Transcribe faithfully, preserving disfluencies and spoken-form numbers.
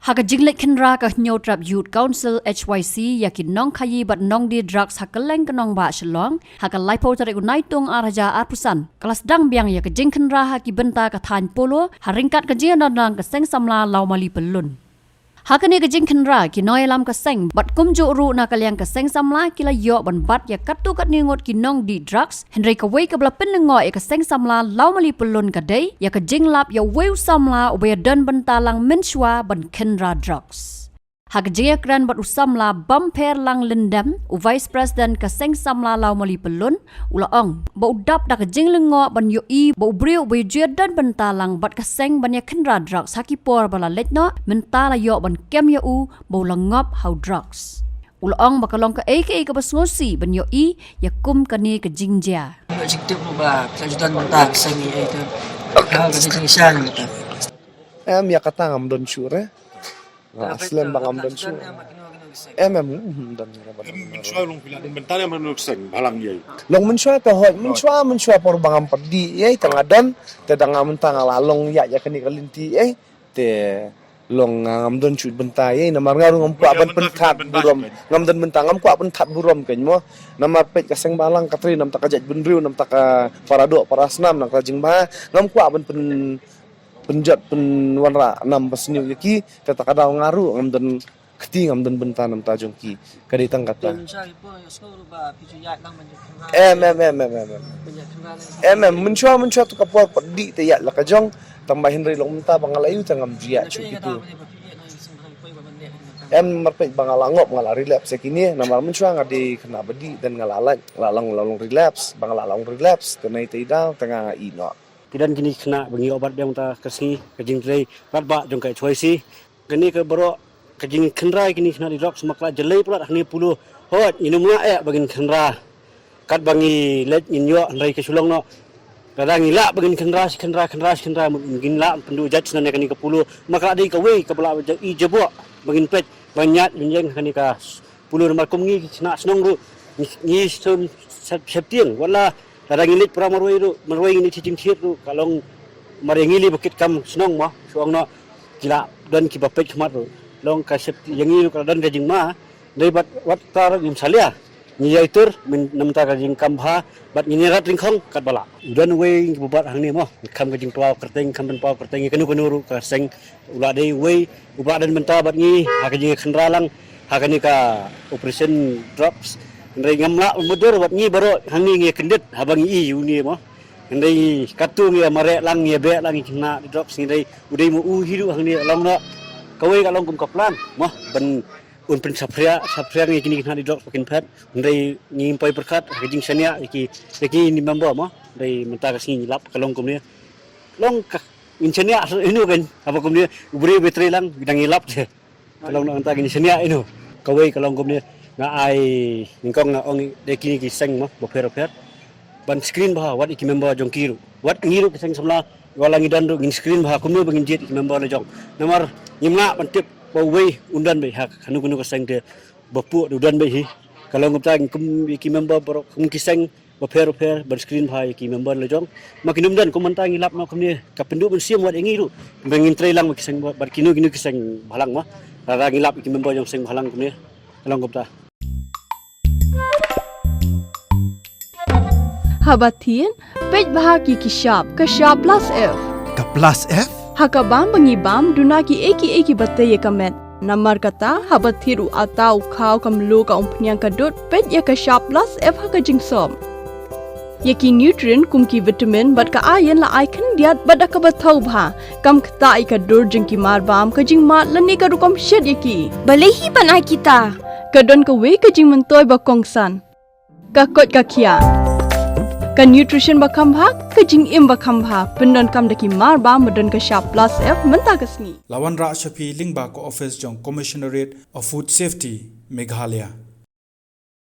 Ha ka jingleit khynra ka Hynñiewtrep Youth Council H Y C ïa ki nongkhaïi bad nongdie drugs ha kylleng ka nongbah Shillong, ha ka laiphew tarik u Naitung ar hajar arphew san, ka la sdang biang ïa ka jingkhynra ha ki bynta ka thaiñ Polo, ha ryngkat ka jingïadonlang ka Seng Samla Lawmali Pyllun. Ha kane ka jingkhynra, ki nongïalam ka seng bad kumjuh ruh na ka liang ka Seng Samla ki la ïoh ban bat ïa katto katne ngut ki nongdie drugs, hynrei kawei kaba la pynlyngngoh ïa ka Seng Samla Lawmali Pyllun ka dei ïa ka jinglap ïa uwei u samla uba ïadon bynta lang mynshuwa ban khynra drugs. Ha ka jingïakren bad u samla Bamperlang Lyndem, u Vice President ka Seng Samla Lawmali Pyllun, u la ong ba u dap da ka jinglyngngoh ban ïohi ba u briew uba ïa ju ïadon bynta lang bad ka seng ban ïakhynra drugs ha ki por ba la leit noh, mynta la ïoh ban kem ïa u ba u la ngop ha u drugs. U la ong ba ka long kaei kaei kaba sngewsih ban ïohi ïa kum kane ka jingjia. Ïoh jingtip ruh ba ka ju don bynta ka seng ïa ito. Ha ka jingshisha ni bynta. Em, ïa kata ngam don shuh re. Nga slem ba ngam don shuh. Em, em, hmm, don re ba don. Mynshuwa long phi la don bynta ne, man long seng bhalang ïa. Long mynshuwa to hoi, mynshuwa, mynshuwa por ba ngam pat dih ïa, te nga don, te da nga mynta nga la long ïa, ïa kane ka lynti ïa, te long nga ngam don shuh bynta ïa, namar nga ruh ngam kwah ban pynthat burom, ngam don bynta, ngam kwah pynthat burom kein mo. Namar peit ka seng bhalang ka trei namar ka jaitbynriew, namar ka para doh para snam, namar ka jingbha, ngam kwah ban pyn pynjot pynwanrah nam ba sniew ïa ki, te ta ka daw nga ruh ngam don kti, ngam don bynta namar ta jong ki. Ka dei tang kata. Em, em, em, em, em, em. Em, em, mynshuwa, mynshuwa tu ka por pat dih te ïa la ka jong, tang ba hynrei long mynta ba nga la ïoh te ngam ju ïa shuh kitu. Em, mar peit ba nga la ngop, nga la relapse ïa kine, namar mynshuwa nga dei khynnah ba dih, te nga la lait, la long, la long relapse, ba nga la long relapse, te nai te daw te nga nga ïeh noh. Ki don kine ki khynnah ba ngi ïoh bat biang mynta ka sngi, ka jingtrei radbah jong ka H Y C. Kane ka baroh ka jingkhynra ïa kine ki khynnah dih drugs, ma ka la jlei palat ha kane Polo. Hooid, ngin ym lah eh ba ngin khynra. Katba ngi leit ngin ïoh, hynrei ka shu long noh. Lada ngi lah ba ngin khynra, shi khynra, khynra, shi khynra, ngin lah pynduh jait shuh na kane ka Polo. Ma ka la dei kawei kaba lah ba ja-, i jaboh ba ngin peit, ba ngin ïaid, ngin ïeng ha kane ka Polo, namar kum ngi ki khynnah shnong ruh, ngi, ngi shem, shem, sheptieng, wat la, lada ngi leit para marwei ruh, marwei ngi leit sha jingthied ruh, ka long mar ïa ngi lei ba kit kam shnong mo, shu ong noh, ki la don kiba peit khmat ruh. Long ka sheptieng ïa ngi ruh ka la don ka jingma, dei bad wat ta ruh ngim salia. Ngi ïai tur, myn-, namar ka jingkam bha, bad ngin ïa rat ryngkhong, katba lah. U don uwei kiba bat hangne mo, kham ka jingtwaw kyrteng, kham pynpaw kyrteng, ïa kano kano ruh ka seng, u la dei uwei uba la don bynta bad ngi ha ka jingkhynra lang ha kane ka operation drugs. Hynrei ngam lah ban mutdur bad ngi baroh hangne ngi kyndit haba ngi ïohi ïa une mo. Hynrei katto ngi mareh lang, ngi beh lang ïa ki khynnah dih drugs, hynrei u dei mo u hi ruh hangne, long noh kawei ka long kum ka plan mo ban un pynsaphriang, saphriang ïa kine ki khynnah dih drugs ba kin phet. Hynrei ngim poi pyrkhat ha ka jingshaniah ïa ki, ïa ki ni member mo. Hynrei mynta ka sngi ngi lap ka long kumne. Long ka ngin shaniah ïano kein, haba kumne u briew ba trei lang, dang ngi lap te. Ka long nangta ngin shaniah ïano. Kawei ka long kumne, nga ai nyngkong nga ong ïa kine ki seng mo bapher bapher ban screen bha wat ïa ki member jong ki ruh. Wat ngi ruh ki seng samla, wat la ngi don ruh ngin screen bha kumno ba ngin jied ïa ki member la jong. Namar ngim lah ban tip ba uwei un don beit ha kano kano ka seng te, ba phuh u don beit hi. Ka long kumta kum ïa ki member baroh kum ki seng bapher bapher ban screen bha ïa ki member la jong. Ma kin ym don, kum mynta ngi lap noh kumne, ka pynduh mynsiem wat ïa ngi ruh ba ngin trei lang bad ki seng, bad kino kino ki seng bhalang mo. Lada ngi lap ïa ki member jong seng bhalang kumne, ka long kumta. Haba thied, peit bha ki ki shap, ka shap plus F. Ka plus F? Ha ka bam ba ngi bam, duna kiei kiei kiba tei ïa ka met. Namar kata, haba thied u atta, u khaw, ka mluh, ka umphniang, ka dud, peit ïa ka shap plus F ha ka jingsop. Ïa ki nutrient kum ki vitamin bad ka iron la ai khyndiat bad da kaba thaw bha. Kam ktah ïa ka dur jong ki marbam, ka jingmad lane ka rukom shet ïa ki. Balei hi ban ai kita? Ka don kawei ka jingmyntoi ba kongsan. Ka koit ka khiah. Ka nutrition ba kham bha, ka jingim ba kham bha. Pyndonkam da ki marbam ba don ka shap plus F mynta ka sngi. La wanrah sha phi lyngba ka office jong Commissionerate of Food Safety, Meghalaya.